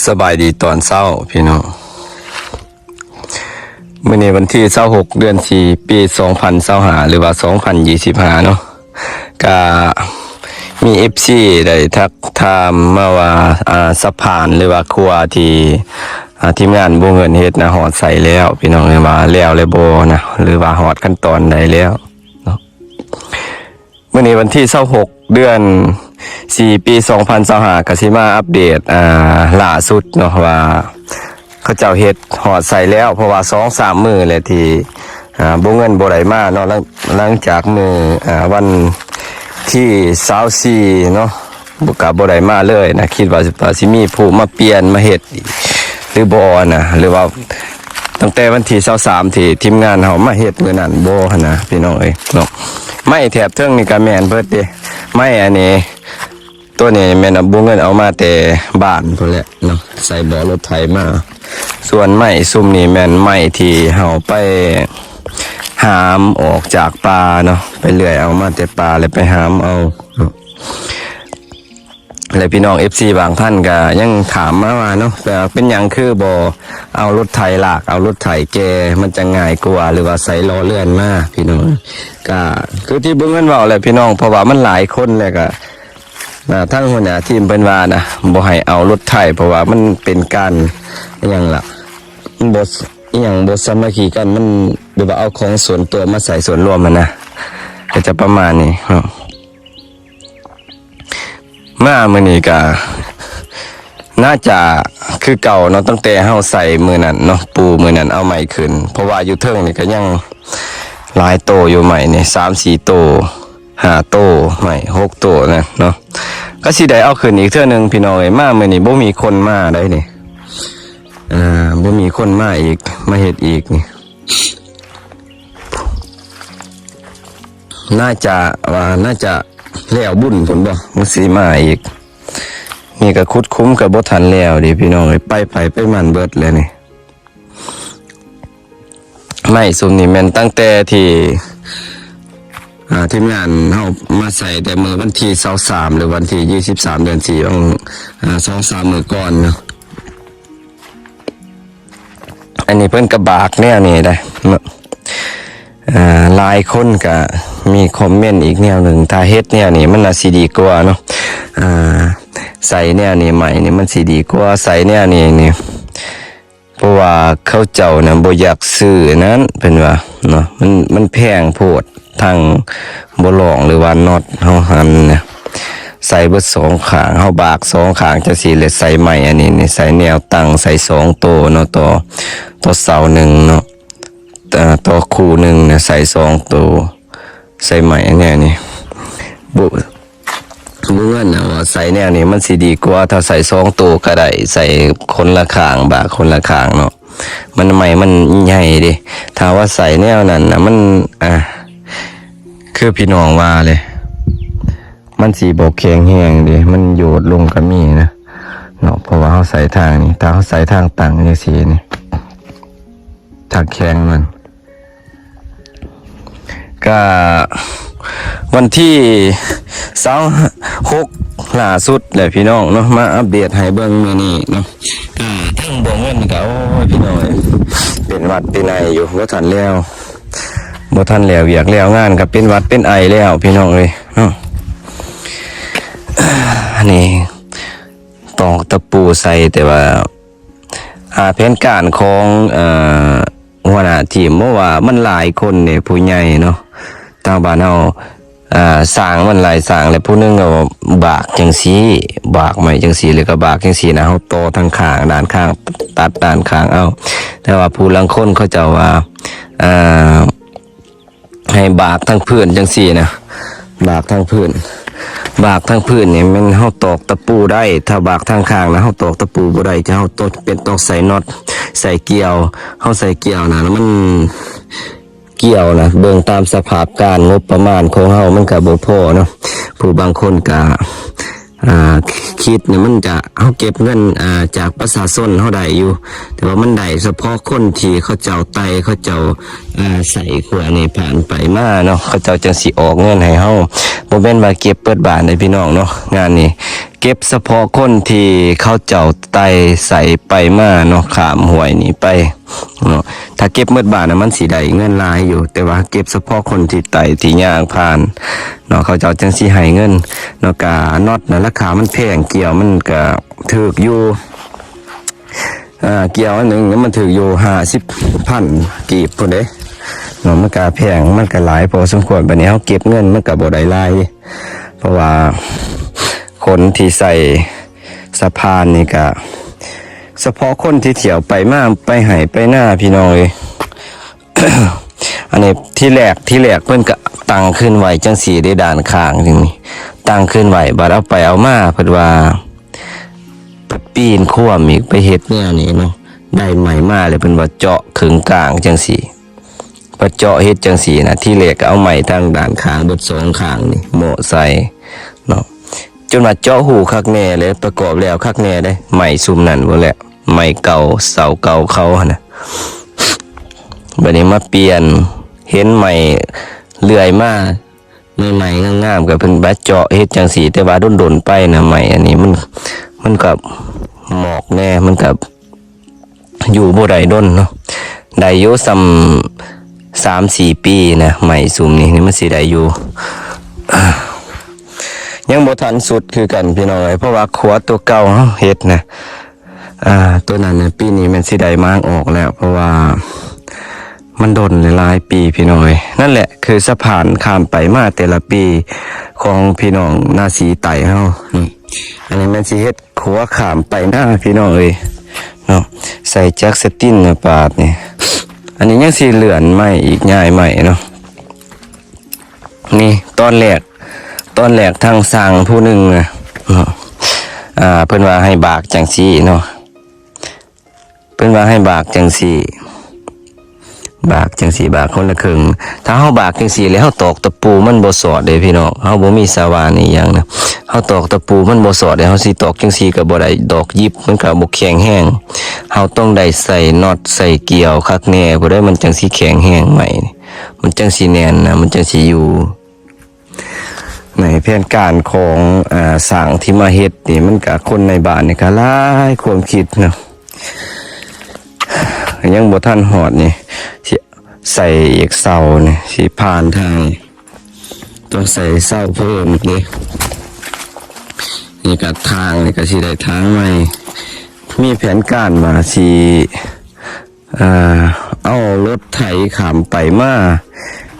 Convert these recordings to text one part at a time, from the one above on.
ສະບາຍດີຕອນເຊົ້າພີ່ນ້ອງ. ມື້ນີ້ວັນທີຊາວຫົກ ເດືອນສີ່ ປີສອງພັນຊາວຫ້າ ຫຼືວ່າສອງພັນຊາວຫ້າເນາະ. ກະມີເອັຟຊີໄດ້ທັກຖາມມາວ່າ ອ່າ ສະພານ ຫຼືວ່າຂົວທີ່ ອ່າ ທີມງານບໍ່ເງິນເຮັດນະ ຮອດໃສແລ້ວ ພີ່ນ້ອງເອີຍ ວ່າແລ້ວແລ້ວບໍ່ນະ ຫຼືວ່າຮອດຂັ້ນຕອນໃດແລ້ວເນາະ. ມື້ນີ້ວັນທີຊາວຫົກ ເດືອນສີ່ ປີສອງພັນຊາວຫ້າ ກະຊິມາອັບເດດ ອ່າ ລ່າສຸດເນາະ ວ່າເຂົາເຈົ້າເຮັດຮອດໃສແລ້ວ ເພາະວ່າສອງສາມມື້ແລ້ວທີ່ ອ່າ ບໍ່ເງິນບໍ່ໄດ້ມາເນາະ. ຫຼັງ ຫຼັງຈາກມື້ ອ່າ ວັນທີຊາວສີ່ເນາະ ບໍ່ ກະບໍ່ໄດ້ມາເລີຍນະ. ຄິດວ່າ ວ່າຊິມີຜູ້ມາປ່ຽນມາເຮັດອີກ ຫຼືບໍ່ນະ ຫຼືວ່າຕັ້ງແຕ່ວັນທີຊາວສາມ ທີ່ທີມງານເຮົາມາເຮັດມື້ນັ້ນບໍ່ຫັ້ນນະ ພີ່ນ້ອງເອີຍເນາະ. ໄມ້ແຖບເທິງນີ້ກະແມ່ນເບິດເດ້ ໄມ້ອັນນີ້ ໂຕນີ້ແມ່ນເອົາ ບໍ່ເງິນເອົາມາແຕ່ບ້ານພຸ້ນແຫຼະເນາະ ໃສ່ເບາະລົດໄຖມາ. ສ່ວນໄມ້ຊຸມນີ້ແມ່ນໄມ້ທີ່ເຮົາໄປຫາມອອກຈາກປ່າເນາະ ໄປເລື່ອຍເອົາມາແຕ່ປ່າ ແລ້ວໄປຫາມເອົາເນາະ. ແລະ ພີ່ນ້ອງເອັຟຊີບາງທ່ານກະຍັງຖາມມາວ່າເນາະ ເປັນຫຍັງຄືບໍ່ເອົາລົດໄຖລາກ ເອົາລົດໄຖແກ່ ມັນຈະງ່າຍກວ່າ ຫຼືວ່າໃສ່ລໍ້ເລື່ອນມາ ພີ່ນ້ອງ. ກະຄືທີ່ບໍ່ເງິນເວົ້າແຫຼະ ພີ່ນ້ອງ ເພາະວ່າມັນຫຼາຍຄົນ ແລ້ວກະ ອ່າ ທາງຫົວໜ້າທີມເພິ່ນວ່ານະ ບໍ່ໃຫ້ເອົາລົດໄຖ ເພາະວ່າມັນເປັນການ ອີຫຍັງລະ ມັນບໍ່ ອີຫຍັງ ບໍ່ສາມັກຄີກັນ ມັນແບບວ່າເອົາຂອງສ່ວນຕົວມາໃສ່ສ່ວນລວມຫັ້ນນະ ກະຈະປະມານນີ້ເນາະ. ມາມື້ນີ້ກະໜ້າຈະຄືເກົ່າເນາະ ຕັ້ງແຕ່ເຮົາໃສ່ມື້ນັ້ນເນາະ ປູມື້ນັ້ນເອົາໃໝ່ຂຶ້ນ ເພາະວ່າຢູ່ເທິງນີ້ກະຍັງຫຼາຍໂຕຢູ່ ໄມ້ນີ້ສາມສີ່ໂຕ ຫ້າໂຕ ໄມ້ຫົກໂຕນະເນາະ ກະຊິໄດ້ເອົາຂຶ້ນອີກເທື່ອໜຶ່ງ ພີ່ນ້ອງເອີຍ. ມາມື້ນີ້ບໍ່ມີຄົນມາໄດ໋ນີ້ ອ່າ ບໍ່ມີຄົນມາອີກ ມາເຮັດອີກນີ້ ໜ້າຈະວ່າ ໜ້າຈະແລ້ວບຸນພຸ້ນບໍ່ ມັນຊິມາອີກ. ນີ້ກະຂຸດຂຸມກະບໍ່ທັນແລ້ວເດ້ ພີ່ນ້ອງເອີຍ ໄປໃຜໄປມັນເບິດແລ້ວນີ້. ໄມ້ຊຸມນີ້ແມ່ນຕັ້ງແຕ່ທີ່ ອ່າ ທີມງານເຮົາມາໃສ່ແຕ່ມື້ວັນທີຊາວສາມ ຫຼືວັນທີຊາວສາມ ເດືອນສີ່ ຂອງ ອ່າ ສອງສາມມື້ກ່ອນເນາະ. ອັນນີ້ເພິ່ນກະບາກແນວນີ້ໄດ໋ເນາະ. ອ່າ ຫຼາຍຄົນກະມີຄອມເມັນອີກແນວໜຶ່ງ ຖ້າເຮັດແນວນີ້ມັນອາດຊິດີກວ່າເນາະ. ອ່າ ໃສ່ແນວນີ້ ໄມ້ນີ້ມັນຊິດີກວ່າ ໃສ່ແນວນີ້ນີ້ ເພາະວ່າເຂົາເຈົ້ານະບໍ່ຢາກຊື້ອັນນັ້ນ ເພິ່ນວ່າເນາະ ມັນ ມັນແພງໂພດ ທັງໂບລອງ ຫຼືວ່ານັອດເຮົາຫັ້ນນະ ໃສ່ເບິດສອງຂ້າງ ເຮົາບາກສອງຂ້າງຈັ່ງຊີ້ ແລະ ໃສ່ໄມ້ອັນນີ້ນີ້ ໃສ່ແນວຕັ້ງ ໃສ່ສອງໂຕເນາະ ຕໍ່ ຕໍ່ເສົາໜຶ່ງເນາະ ຕໍ່ຄູ່ໜຶ່ງນະ ໃສ່ສອງໂຕ ໃສ່ໄມ້ອັນແນວນີ້ ບໍ່ ບໍ່ເງິນນະ ວ່າໃສ່ແນວນີ້ມັນຊິດີກວ່າ ຖ້າໃສ່ສອງໂຕກະໄດ້ ໃສ່ຄົນລະຂ້າງ ບາກຄົນລະຂ້າງເນາະ ມັນ ໄມ້ມັນໃຫຍ່ເດ້. ຖ້າວ່າໃສ່ແນວນັ້ນນະ ມັນ ອ່າ ຄືພີ່ນ້ອງວ່າເລີຍ ມັນຊິບໍ່ແຂງແຮງເດ້ ມັນໂຍດລົງກະມີນະເນາະ ເພາະວ່າເຮົາໃສ່ທາງນີ້ ຖ້າເຮົາໃສ່ທາງຕັ້ງຈັ່ງຊີ້ນີ້ ທາງແຂງມັນ ກະວັນທີຊາວຫົກ ລ່າສຸດແຫຼະພີ່ນ້ອງເນາະ ມາອັບເດດໃຫ້ເບິ່ງມື້ນີ້ເນາະ. ກະທັງບໍ່ເງິນກະ ໂອ້ຍ ພີ່ນ້ອງເອີຍ ເປັນຫວັດເປັນໄອຢູ່ ບໍ່ທັນແລ້ວ ບໍ່ທັນແລ້ວວຽກແລ້ວງານ ກະເປັນຫວັດເປັນໄອແລ້ວ ພີ່ນ້ອງເອີຍເນາະ. ອັນນີ້ຕອກຕະປູໃສ່ ແຕ່ວ່າ ອ່າ ແຜນການຂອງ ເອີ ຫົວໜ້າທີມ ເພາະວ່າມັນຫຼາຍຄົນເດ້ ຜູ້ໃຫຍ່ເນາະ ທາງບ້ານເຮົາ ອ່າ ສ້າງມັນຫຼາຍສ້າງ ແລະ ຜູ້ໜຶ່ງກະບາກຈັ່ງຊີ້ ບາກໄມ້ຈັ່ງຊີ້ ແລ້ວກະບາກຈັ່ງຊີ້ນະ ເຮົາຕໍ່ທາງຂ້າງ ດ້ານຂ້າງ ຕັດດ້ານຂ້າງເອົາ. ແຕ່ວ່າຜູ້ລາງຄົນເຂົາເຈົ້າວ່າ ອ່າ ໃຫ້ບາກທາງພື້ນຈັ່ງຊີ້ນະ ບາກທາງພື້ນ ບາກທາງພື້ນນີ້ແມ່ນເຮົາຕອກຕະປູໄດ້ ຖ້າບາກທາງຂ້າງນະ ເຮົາຕອກຕະປູບໍ່ໄດ້ ຈະເຮົາຕ້ອງເປັນ ຕ້ອງໃສ່ນັອດ ໃສ່ກ່ຽວ ເຮົາໃສ່ກ່ຽວນະ ແລ້ວມັນກ່ຽວນະ ເບິ່ງຕາມສະພາບການ ງົບປະມານຂອງເຮົາມັນກະບໍ່ພໍເນາະ. ຜູ້ບາງຄົນກະ ອ່າ ຄິດນີ້ມັນຈະ ເຮົາເກັບເງິນ ອ່າ ຈາກປະຊາຊົນເຮົາໄດ້ຢູ່ ແຕ່ວ່າມັນໄດ້ສະເພາະຄົນທີ່ເຂົາເຈົ້າໄຕ່ ເຂົາເຈົ້າ ອ່າ ໃຊ້ຂົວນີ້ຜ່ານໄປມາເນາະ ເຂົາເຈົ້າຈັ່ງຊິອອກເງິນໃຫ້ເຮົາ ບໍ່ແມ່ນວ່າເກັບເປີດບານເດ້ພີ່ນ້ອງເນາະ. ງານນີ້ ເກັບສະເພາະຄົນທີ່ເຂົາເຈົ້າໄຕ່ໃສ່ໄປມາເນາະ ຂ້າມຫ້ວຍນີ້ໄປເນາະ. ຖ້າເກັບໝົດບ້ານນະ ມັນຊິໄດ້ເງິນຫຼາຍຢູ່, ແຕ່ວ່າເກັບສະເພາະຄົນທີ່ໄຕ່ທີ່ຍ່າງຜ່ານເນາະ ເຂົາເຈົ້າຈັ່ງຊິໃຫ້ເງິນເນາະ. ກະນັອດນະ ລາຄາມັນແພງ, ກ່ຽວມັນກະຖືກຢູ່. ອ່າ ກ່ຽວອັນໜຶ່ງມັນຖືກຢູ່ຫ້າສິບພັນກີບພຸ້ນເດ້ເນາະ, ມັນກະແພງ ມັນກະຫຼາຍພໍສົມຄວນ. ບາດນີ້ເຮົາເກັບເງິນມັນກະບໍ່ໄດ້ຫຼາຍເດ້ ເພາະວ່າຄົນທີ່ໃຊ້ສະພານນີ້ກະສະເພາະຄົນທີ່ທ່ຽວໄປມາ ໄປໄຮ່ໄປນາ ພີ່ນ້ອງເອີຍ. ອັນນີ້ທີແລກ ທີແລກເພິ່ນກະຕັ້ງຂຶ້ນໄວ້ຈັ່ງຊີ້ເດ້ ດ້ານຂ້າງນີ້ ຕັ້ງຂຶ້ນໄວ້. ບາດເອົາໄປເອົາມາ ເພິ່ນວ່າ ໄປປີນຂວ້ຳອີກ ໄປເຮັດແນວນີ້ເນາະ, ໄດ້ໄມ້ມາແລ້ວເພິ່ນວ່າເຈາະເຄິ່ງກາງຈັ່ງຊີ້ ເພິ່ນເຈາະເຮັດຈັ່ງຊີ້ນະ. ທີແລກກໍເອົາໄມ້ທາງດ້ານຂ້າງເບິດສອງຂ້າງນີ້ ໂມະໃສ່ເນາະ, ຈົນວ່າເຈາະຮູຄັກແນ່ແລ້ວ ປະກອບແລ້ວຄັກແນ່ເດ້ ໄມ້ຊຸມນັ້ນພຸ້ນແຫຼະ, ໄມ້ເກົ່າ ເສົາເກົ່າເຂົາຫັ້ນນະ. ບາດນີ້ມາປ່ຽນ ເຫັນໄມ້ເລື່ອຍມາ ໃໝ່ໆ ງາມໆ ກໍເພິ່ນມາເຈາະເຮັດຈັ່ງຊີ້. ແຕ່ວ່າດົນໆ ໄປນະ ໄມ້ອັນນີ້ມັນ ມັນກໍໝອກແດ່ ມັນກໍຢູ່ບໍ່ໄດ້ດົນເນາະ, ໄດ້ຢູ່ສ່ຳສາມສີ່ປີນະ ໄມ້ຊຸມນີ້ ນີ້ມັນຊິໄດ້ຢູ່. ຍັງບໍ່ທັນສຸດຄືກັນພີ່ນ້ອງເອີຍ ເພາະວ່າຂົວຕົວເກົ່າເຮົາເຮັດນະ ອ່າ ຕົວນັ້ນນະ ປີນີ້ແມ່ນຊິໄດ້ໝາກອອກແລ້ວ ເພາະວ່າມັນດົນຫຼາຍໆ ປີພີ່ນ້ອງເອີຍ. ນັ້ນແຫຼະຄືສະພານຂ້າມໄປມາແຕ່ລະປີຂອງພີ່ນ້ອງນາສີໃຕ້ເຮົາ. ອັນນີ້ແມ່ນຊິເຮັດຂົວຂ້າມໄປນະພີ່ນ້ອງເອີຍເນາະ, ໃສ່ຈັກສະຕິນນະປາດນີ້. ອັນນີ້ຍັງຊິເລື່ອນໄມ້ອີກ ຍ້າຍໄມ້ເນາະ. ນີ້ຕອນແລກ ຕອນແລກທາງຊ່າງຜູ້ໜຶ່ງນະເນາະ ອ່າ ເພິ່ນວ່າໃຫ້ບາກຈັ່ງຊີ້ເນາະ, ເພິ່ນວ່າໃຫ້ບາກຈັ່ງຊີ້ ບາກຈັ່ງຊີ້ ບາກຄົນລະເຄິ່ງ. ຖ້າເຮົາບາກຈັ່ງຊີ້ແລ້ວ ເຮົາຕອກຕະປູມັນບໍ່ສອດເດ້ພີ່ນ້ອງ, ເຮົາບໍ່ມີສະຫວ່ານອີ່ຫຍັງນະ ເຮົາຕອກຕະປູມັນບໍ່ສອດເດ້. ເຮົາຊິຕອກຈັ່ງຊີ້ກໍບໍ່ໄດ້ ດອກຫຍິບມັນກໍບໍ່ແຂງແຮງ. ເຮົາຕ້ອງໄດ້ໃສ່ນັອດໃສ່ກ່ຽວຄັກແນ່ພຸ້ນໃດ ມັນຈັ່ງຊິແຂງແຮງ ໄມ້ນີ້ ມັນຈັ່ງຊິແໜ້ນນະ ມັນຈັ່ງຊິຢູ່. ໃນແຜນການຂອງ ອາ ຊ່າງທີ່ມາເຮັດນີ້ ມັນກະຄົນໃນບ້ານນີ້ກະຫຼາຍຄວາມຄິດເນາະ. ຍັງບໍ່ທັນຮອດນີ້ ຊິໃສ່ອີກເສົານີ້ ຊິຜ່ານທາງ ຕ້ອງໃສ່ເສົາເພີ່ມອີກເດ້. ນີ້ກະທາງນີ້ກະຊິໄດ້ທາງໃໝ່ ມີແຜນການວ່າຊິ ເອົາລົດໄຖຂ້າມໄປມາ.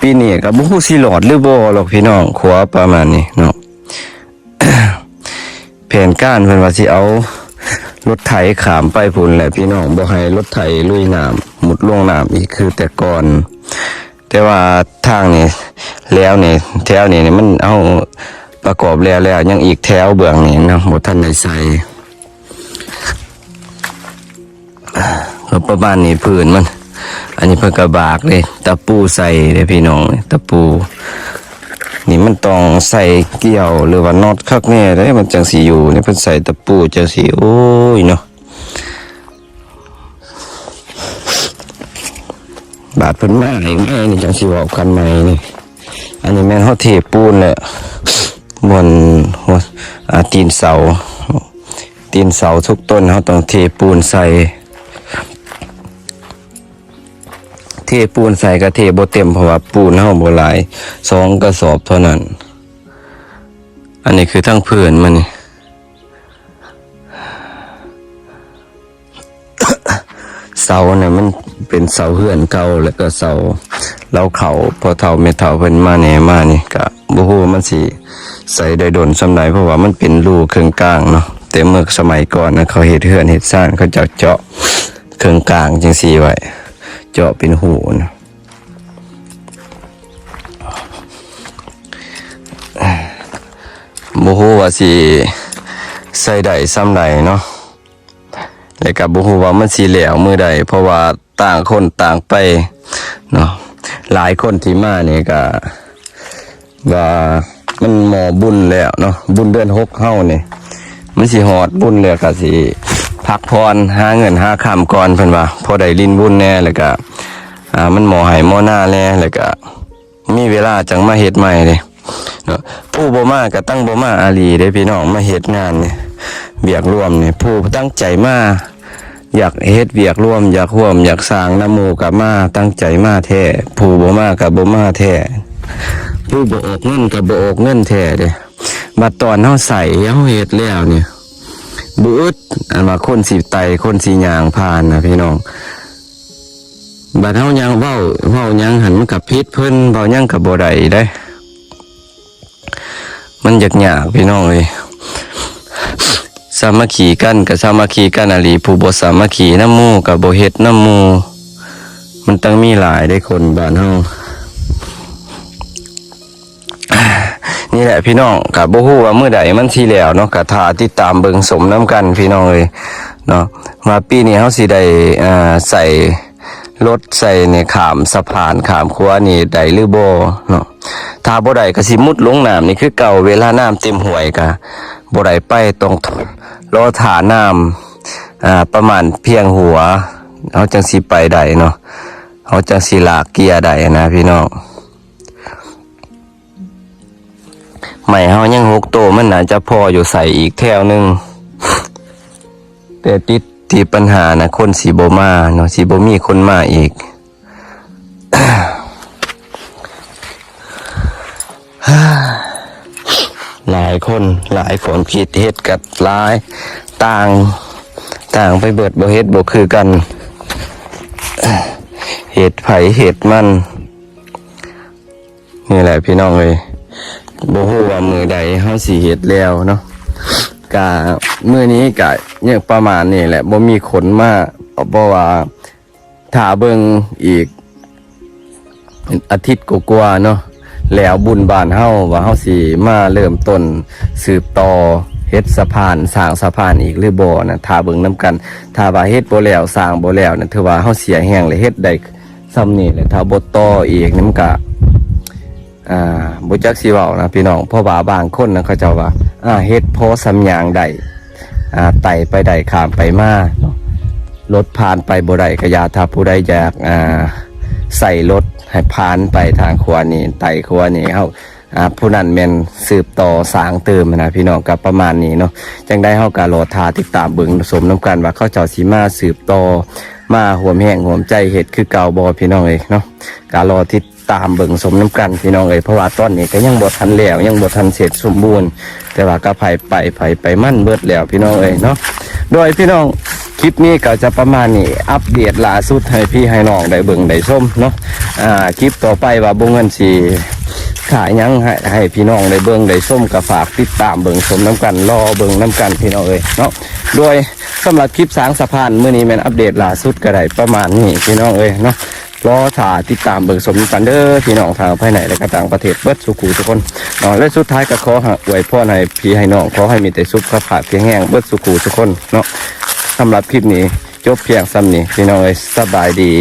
ປີນີ້ກໍບໍ່ຮູ້ຊິລອດຫຼືບໍ່ດອກພີ່ນ້ອງ ຂົວປະມານນີ້ເນາະ. ແຜນການເພິ່ນວ່າຊິເອົາລົດໄຖຂ້າມໄປພຸ້ນແຫຼະພີ່ນ້ອງ, ບໍ່ໃຫ້ລົດໄຖລຸຍນ້ຳ ມຸດລົງນ້ຳອີກຄືແຕ່ກ່ອນ. ແຕ່ວ່າທາງນີ້ ແລ້ວນີ້ ແຖວນີ້ມັນ ເຮົາປະກອບແລ້ວແລ້ວ ຍັງອີກແຖວເບື້ອງນີ້ເນາະ ບໍ່ທັນໄດ້ໃສ່. ກໍປະມານນີ້ພື້ນມັນ. ອັນນີ້ເພິ່ນກໍບາກເດ້ ຕະປູໃສ່ເດ້ພີ່ນ້ອງ, ຕະປູນີ້ມັນຕ້ອງໃສ່ກ່ຽວ ຫຼືວ່ານັອດຄັກແນ່ເດ້ ມັນຈັ່ງຊິຢູ່ນີ້. ເພິ່ນໃສ່ຕະປູຈັ່ງຊິ ໂອ້ຍເນາະ. ບາດເພິ່ນມາໃໝ່ນີ້ຈັ່ງຊິເວົ້າກັນໃໝ່ນີ້. ອັນນີ້ແມ່ນເຮົາເທປູນແລ້ວ ບ່ອນຫົວ ອ່າ ຕີນເສົາ ຕີນເສົາທຸກຕົ້ນເຮົາຕ້ອງເທປູນໃສ່. ເທປູນໃສ່ກໍເທບໍ່ເຕັມ ເພາະວ່າປູນເຮົາບໍ່ຫຼາຍ ສອງກະສອບເທົ່ານັ້ນ. ອັນນີ້ຄືທັງພື້ນມັນນີ້ ເສົານະ ມັນເປັນເສົາເຮືອນເກົ່າ ແລ້ວກໍເສົາເລົາເຂົ້າ ພໍ່ເຖົ້າແມ່ເຖົ້າເພິ່ນມາແນມານີ້ ກະບໍ່ຮູ້ວ່າມັນຊິໃສ່ໄດ້ດົນສ່ຳໃດ ເພາະວ່າມັນເປັນຮູເຄິ່ງກາງເນາະ. ແຕ່ເມື່ອສະໄໝກ່ອນນະ ເຂົາເຮັດເຮືອນເຮັດຊານ ເຂົາເຈົ້າເຈາະເຄິ່ງກາງຈັ່ງຊີ້ໄວ້ ເຈາະເປັນຮູນະ. ບໍ່ຮູ້ວ່າຊິໃສ່ໄດ້ສ່ຳໃດເນາະ ແລະກະບໍ່ຮູ້ວ່າມັນຊິແລ້ວມື້ໃດ ເພາະວ່າຕ່າງຄົນຕ່າງໄປເນາະ. ຫຼາຍຄົນທີ່ມານີ້ກະວ່າມັນໝໍ້ບຸນແລ້ວເນາະ, ບຸນເດືອນຫົກເຮົານີ້ ມັນຊິຮອດບຸນແລ້ວກະຊິພັກຜ່ອນ ຫາເງິນຫາຄຳກ່ອນ ເພິ່ນວ່າ ພໍໄດ້ຫຼິ້ນບຸນແດ່ ແລ້ວກະ ອ່າ ມັນໝໍ້ໄຮ່ໝໍ້ນາແດ່ ແລ້ວກະ ມີເວລາຈັ່ງມາເຮັດໃໝ່ເດ້. ເນາະ. ຜູ້ບໍ່ມາກໍຕັ້ງບໍ່ມາອີ່ຫຼີເດ້ພີ່ນ້ອງ ມາເຮັດງານນີ້ ວຽກລວມນີ້ ຜູ້ຕັ້ງໃຈມາ ຢາກເຮັດວຽກລວມ ຢາກຮ່ວມ ຢາກສ້າງນຳໝູ່ກໍມາ ຕັ້ງໃຈມາແທ້ ຜູ້ບໍ່ມາກໍບໍ່ມາແທ້ ຜູ້ບໍ່ອອກເງິນກໍບໍ່ອອກເງິນແທ້ເດ້. ບັດຕອນເຮົາໃຊ້ ເຮົາເຮັດແລ້ວນີ້ ບໍ່ອຶດ ອັນວ່າຄົນຊິໄຕ່ ຄົນຊິຍ່າງຜ່ານນະພີ່ນ້ອງ. ບັດເຮົາຍັງເວົ້າ ເວົ້າຫຍັງຫັ້ນມັນກໍຜິດເພິ່ນ ເວົ້າຫຍັງກໍບໍ່ໄດ້ເດ້. ມັນຍາກໆ ພີ່ນ້ອງເອີຍ ສາມັກຄີກັນກໍສາມັກຄີກັນອີ່ຫຼີ ຜູ້ບໍ່ສາມັກຄີນຳໝູ່ກໍບໍ່ເຮັດນຳໝູ່ ມັນຕັ້ງມີຫຼາຍເດ້ຄົນບ້ານເຮົາ. ນີ້ແຫຼະພີ່ນ້ອງ ກໍບໍ່ຮູ້ວ່າມື້ໃດມັນຊິແລ້ວເນາະ ກໍຖ້າຕິດຕາມເບິ່ງຊົມນຳກັນພີ່ນ້ອງເອີຍເນາະ ວ່າປີນີ້ເຮົາຊິໄດ້ ເອີ ໃສ່ລົດໃສ່ນີ້ ຂ້າມສະພານ ຂ້າມຂົວນີ້ໄດ້ຫຼືບໍ່ເນາະ. ຖ້າບໍ່ໄດ້ກໍຊິມຸດລົງນ້ຳນີ້ຄືເກົ່າ ເວລານ້ຳເຕັມຫ້ວຍກໍບໍ່ໄດ້ໄປ ຕ້ອງລໍຖ້ານ້ຳ ອ່າ ປະມານພຽງຫົວ ເຮົາຈັ່ງຊິໄປໄດ້ເນາະ ເຮົາຈັ່ງຊິລາກເກຍໄດ້ນະພີ່ນ້ອງ. ໄມ້ເຮົາຍັງຫົກໂຕ ມັນໜ້າຈະພໍຢູ່ໃສ່ອີກແຖວໜຶ່ງ ແຕ່ຕິດທີ່ປັນຫານະ ຄົນຊິບໍ່ມາເນາະ ຊິບໍ່ມີຄົນມາອີກ. ຫຼາຍຄົນ ຫຼາຍຄວາມຄິດ ເຮັດກັນຫຼາຍ ຕ່າງ ຕ່າງໄປເບິດ ບໍ່ເຮັດບໍ່ຄືກັນ ເຮັດໃຜເຮັດມັນ. ນີ້ແຫຼະພີ່ນ້ອງເອີຍ ບໍ່ຮູ້ວ່າມື້ໃດເຮົາຊິເຮັດແລ້ວເນາະ ກະມື້ນີ້ກະຍັງປະມານນີ້ແຫຼະ ບໍ່ມີຄົນມາ ເພາະວ່າຖ້າເບິ່ງອີກອາທິດກວ່າໆເນາະ ແລ້ວບຸນບ້ານເຮົາ ວ່າເຮົາຊິມາເລີ່ມຕົ້ນສືບຕໍ່ເຮັດສະພານ ສ້າງສະພານອີກຫຼືບໍ່ນະ ຖ້າເບິ່ງນຳກັນ. ຖ້າວ່າເຮັດບໍ່ແລ້ວ ສ້າງບໍ່ແລ້ວນະ ຖືວ່າເຮົາເສຍແຮງ ແລະ ເຮັດໄດ້ ສ່ຳນີ້ແຫຼະ ຖ້າບໍ່ຕໍ່ອີກນີ້ມັນກະ ອ່າ ບໍ່ຈັກຊິເວົ້ານະພີ່ນ້ອງ ເພາະວ່າບາງຄົນນະ ເຂົາເຈົ້າວ່າ ອ່າ ເຮັດພໍສ່ຳຍ່າງໄດ້ ອ່າ ໄຕ່ໄປໄດ້ ຂ້າມໄປມາເນາະ ລົດຜ່ານໄປບໍ່ໄດ້ກໍຢ່າ ຖ້າຜູ້ໃດຢາກ ອ່າ ໃຊ້ລົດໃຫ້ຜ່ານໄປທາງຂົວນີ້ ໄຕ່ຂົວນີ້ ເຮົາ ອ່າ ຜູ້ນັ້ນແມ່ນສືບຕໍ່ສ້າງເຕີມນະພີ່ນ້ອງ ກໍປະມານນີ້ເນາະ. ຈັ່ງໃດເຮົາກໍລໍຖ້າຕິດຕາມເບິ່ງຊົມນຳກັນວ່າ ເຂົາເຈົ້າຊິມາສືບຕໍ່ ມາຮ່ວມແຮງຮ່ວມໃຈເຮັດຄືເກົ່າບໍ່ ພີ່ນ້ອງເອີຍເນາະ. ກໍລໍຕິດຕາມເບິ່ງຊົມນຳກັນ ພີ່ນ້ອງເອີຍ ເພາະວ່າຕອນນີ້ກໍຍັງບໍ່ທັນແລ້ວ ຍັງບໍ່ທັນເສັດສົມບູນ ແຕ່ວ່າກໍໃຜໄປ ໃຜໄປມັນເບິດແລ້ວ ພີ່ນ້ອງເອີຍເນາະ. ໂດຍພີ່ນ້ອງ ຄລິບນີ້ກໍຈະປະມານນີ້ ອັບເດດລ່າສຸດໃຫ້ພີ່ໃຫ້ນ້ອງໄດ້ເບິ່ງໄດ້ຊົມເນາະ. ອ່າ ຄລິບຕໍ່ໄປວ່າບໍ່ແມ່ນຊິຖ່າຍຫຍັງໃຫ້ ໃຫ້ພີ່ນ້ອງໄດ້ເບິ່ງໄດ້ຊົມ ກໍຝາກຕິດຕາມເບິ່ງຊົມນຳກັນ ລໍເບິ່ງນຳກັນ ພີ່ນ້ອງເອີຍເນາະ. ໂດຍສຳລັບຄລິບສ້າງສະພານມື້ນີ້ ແມ່ນອັບເດດລ່າສຸດກໍໄດ້ປະມານນີ້ ພີ່ນ້ອງເອີຍເນາະ. ລໍຖ້າຕິດຕາມເບິ່ງຊົມນຳກັນເດີ ພີ່ນ້ອງທາງພາຍໃນ ແລະ ກໍຕ່າງປະເທດເບິດສູ່ຄູ່ສູ່ຄົນເນາະ. ແລະ ສຸດທ້າຍກໍຂໍໃຫ້ອວຍພອນໃຫ້ພີ່ໃຫ້ນ້ອງ ຂໍໃຫ້ມີແຕ່ສຸຂະພາບແຂງແຮງເບິດສູ່ຄູ່ສູ່ຄົນເນາະ. ສຳລັບຄລິບນີ້ ຈົບພຽງສ່ຳນີ້ ພີ່ນ້ອງເອີຍ ສະບາຍດີ.